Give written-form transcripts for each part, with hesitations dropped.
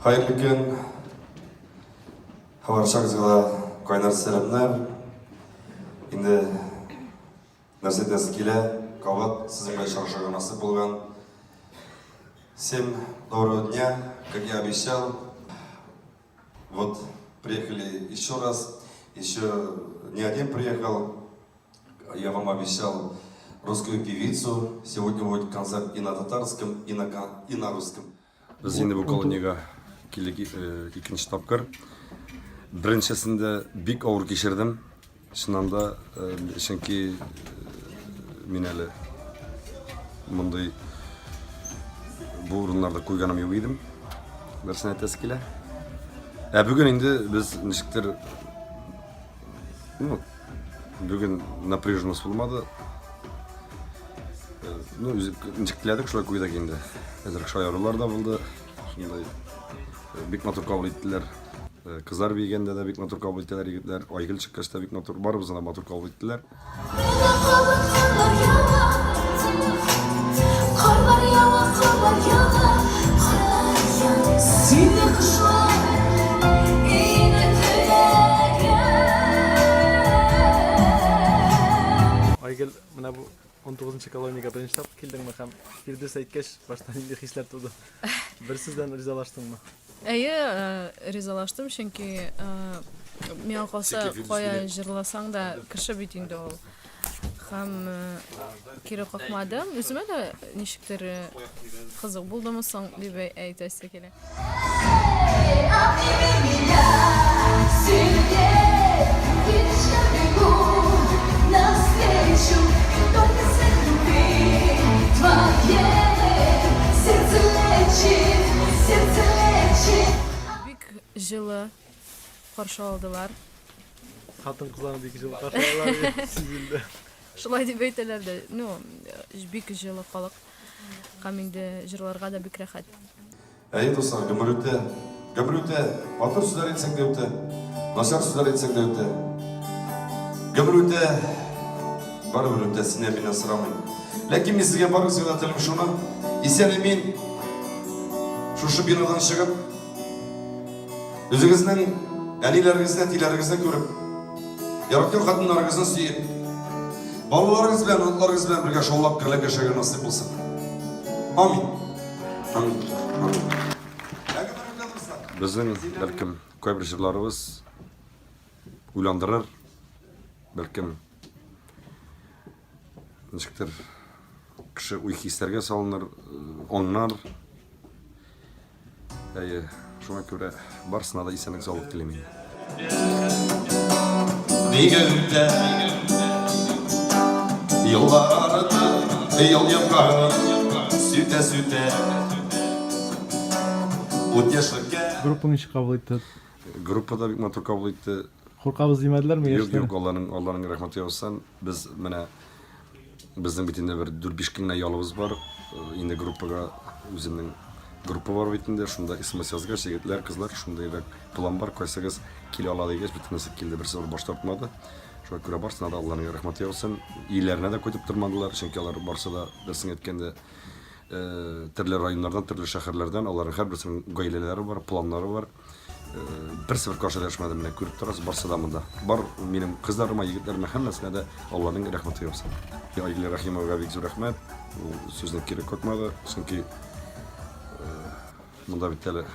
Хәерле көн. Барчагызга да кайнар сәламнәр. Инде нәрсә әйтәсе килә, кабат сезнең белән очрашырга насыйп булган. Всем доброго дня, как я обещал. Вот приехали еще раз, еще не один приехал. Я вам обещал русскую певицу. Сегодня будет концерт и на татарском, и на русском. Без инде бу колониягә килдек икенче тапкыр. Беренчесендә бик авыр кичердем. Чыннан да, чөнки мин әле мондый бу урыннарда күргәнем юк идем. Берсен әйтәсе килә. Ә бүген инде без ничектер, ну, бүген напряженность булмады. Ну, үзе ничек теләдек, шулай куйдык инде. Әзрәк шаярулар да булды. Шундай бик матур кабул иттеләр. Кызлар биегәндә дә бик матур кабул иттеләр егетләр. Айгөл чыккач та бик матур, барыбызны да матур кабул иттеләр. Карлар ява, карлар ява, карлар ява. Сине кошлар инде теләгән. Айгөл, менә бу 19 нчы колониягә беренче тапкыр килдеңме һәм Фирдүс әйткәч, башта нинди хисләр туды? Бер сүздән ризалаштыңмы? Әйе, ризалаштым, чөнки миңа калса, кая җырласаң да, кеше бит инде ул. Һәм кире какмадым. Үземә дә ничектер кызык булдымы соң дип әйтәсе килә. Бик җылы каршы алдылар. Хатын-кызларны бик җылы каршы алалар дип сизелде. Шулай дип әйтәләр дә. Ну, бик җылы халык. Һәм инде җырларга да бик рәхәт. Әйе, дуслар, гомер үтә. Гомер үтә. Матур сүзләр әйтсәң дә үтә. Начар сүзләр әйтсәң дә үтә. Гомер үтә. Барыбер үтә, синнән миннән сорамый. Ләкин мин сезгә барыгызга да телим шуны. Исән-имин шушы бинадан чыгып, үзегезнең әниләрегезне, әтиләрегезне күреп, яраткан хатыннарыгызны сөеп, балаларыгыз белән, оныкларыгыз белән бергә шаулап гөрләп яшәргә насыйп булсын. Амин. Амин. Амин. Безнең, бәлкем, кайбер җырларыбыз уйландырыр, бәлкем, ничектер кеше уй-хисләргә салыныр, аңнар. Әйе, шуңа күрә барысына да исәнлек саулык телим инде. Нигә үтә еллар арты, ел яфрагын сүтә-сүтә Ут яшьлеккә. Группа ничек кабул итте? Группа да бик матур кабул итте. Куркабыз димәделәрме яшьләр? Юк, юк, Алланың, Алланың рәхмәте яусын. Без менә безнең бит инде бер 4-5 көнгә ялыбыз бар. Инде группага үземнең группа бар бит инде, шунда смс язгач, егетләр, кызлар, шундыйрак план бар, кайсыгыз килә ала дигәч, бөтенесе килде, берсе бер баш тартмады. Шуңа күрә барсына да Алланың рәхмәте яусын. Өйләренә дә кайтып тормадылар, чөнки алар барсы да, берсен әйткәндә, төрле районнардан, төрле шәһәрләрдән, аларның һәрберсенең гаиләләре бар, планнары бар. Берсе бер каршы дәшмәде, менә күреп торасыз, барсы да монда. Бар минем кызларыма, егетләремә һәммәсенә дә Алланың рәхмәте яусын. Айгөл Рәхимовага бик зур рәхмәт. Ул сүзне кире какмады, чөнки монда бит әле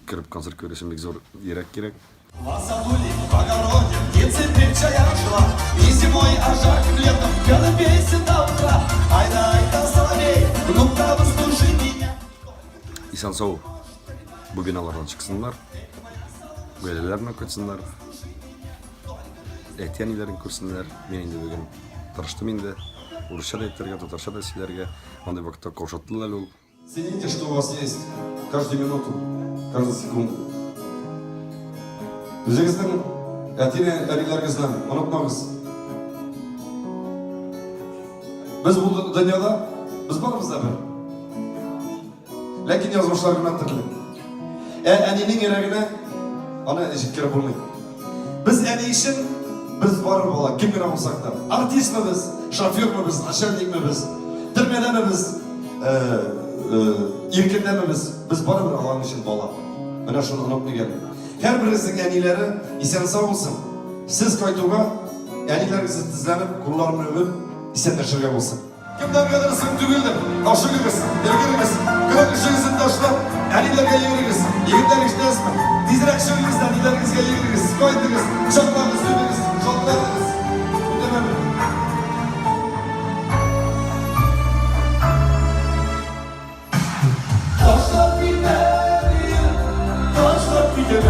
кереп концерт күрер өчен бик зур йөрәк кирәк. Исән-сау бу биналардан чыксыннар, гаиләләренә кайтсыннар, әти-әниләрен күрсеннәр. Мин инде бүген тырыштым инде урысча да әйтергә, татарча да сөйләргә. Андый вакытта каушатты әле ул. Цените, что у вас есть, каждую минуту, каждую секунду. Үзегезнең әти-әниләрегезне онытмагыз. Без бу дөньяда, без барыбыз да бер. Ләкин язмышлар гына төрле. Ә әнинең йөрәгенә аны җиткереп булмый. Без әни өчен без барыр бала, кем генә булсак та. Артистмы без, шофермы без, начальникмы без, төрмәдәме без, э, Иркендәме без? Без барыбер аларның өчен бала. Менә шуны онытмыйк әле. Һәрберегезнең әниләре исән-сау булсын. Сез кайтуга әниләрегез тезләнеп, кулларын үбеп, исәнләшергә булсын. Кемнәргәдер соң түгелдер. Ашыгыгыз, өлгерегез. Кырык эшегезне ташлап, әниләргә йөгерегез. Егетләр ишетәсезме? Тизрәк чыгыгыз да әниләрегезгә йөгерегез. Кайтыгыз, кочаклагыз, үбегез, шалтыратыгыз. Үтәмәме? Ташлап китәм, ташлап китәм.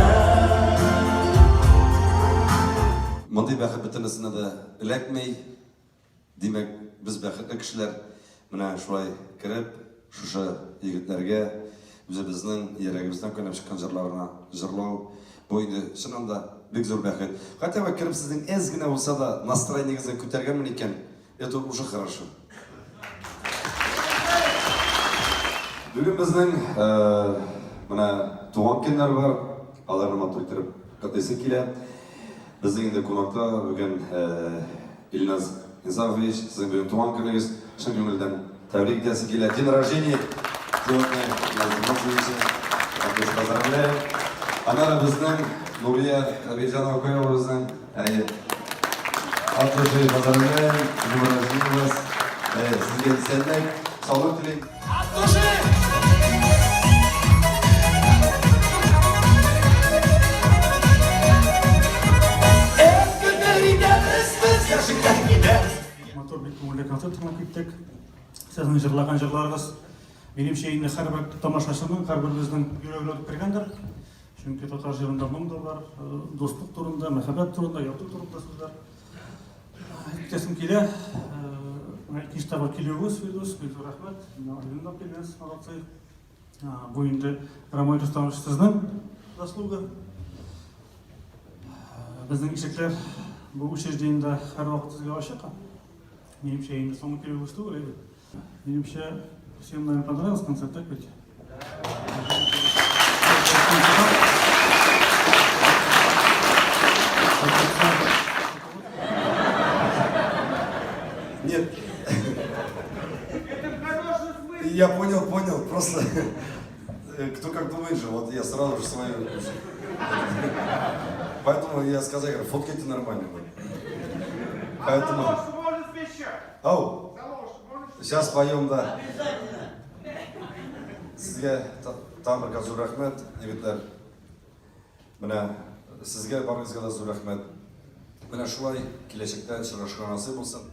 Мондый бәхет бөтенесенә дә эләкми. Димәк, без бәхетле кешеләр. Менә шулай кереп, шушы егетләргә үзебезнең йөрәгебездән кайнап чыккан җырларны җырлау, бу инде чыннан да бик зур бәхет. Хотя бы кереп сезнең әз генә булса да настроениегезне күтәргәнмен икән, это уже хорошо. Бүген безнең менә туган көннәр бар, аларны матур иттереп котлыйсы килә. Безнең инде кунакта бүген Илназ Инсафович, сезнең бүген туган көнегез, чын күңелдән тәбрик итәсе килә. День рождения сегодня, Илназ Инсафович, поздравляем. Аннары безнең Нурия Кабирҗанова куябызның, әйе, от души поздравляем, днем рождения вас. Сезгә исәнлек, саулык телим. От души! Матур бик күңелле концерт тыңлап киттек. Сезнең җырлаган җырларыгыз, минемчә, инде һәрбер тамашачының, һәрберебезнең йөрәгенә үтеп кергәндер. Чөнки татар җырында моң да бар, дуслык турында, мәхәббәт турында, ярату турында сүзләр. Әйтәсем килә, менә икенче тапкыр килүегез, Фирдүс, бик зур рәхмәт. Менә Альбина да килгәнсез, молодцы. Бу инде Рамай Рустамович сезнең заслуга. Безнең ишекләр бу учреждениедә һәрвакыт сезгә ачык. Минемчә, инде соңгы килүегез түгел, әйбәт. Минемчә, всем наверное, понравился концерт, так ведь? Нет. Я понял, понял. Просто кто как думает же, вот я сразу же свою. Поэтому я сказал, я говорю, фоткайте нормально. Поэтому... Ау! Сейчас поем, да. Сезгә тагын бер зур рәхмәт, егетләр. Менә сезгә барыгызга да зур рәхмәт. Менә шулай киләчәктә очрашырга насыйп булсын.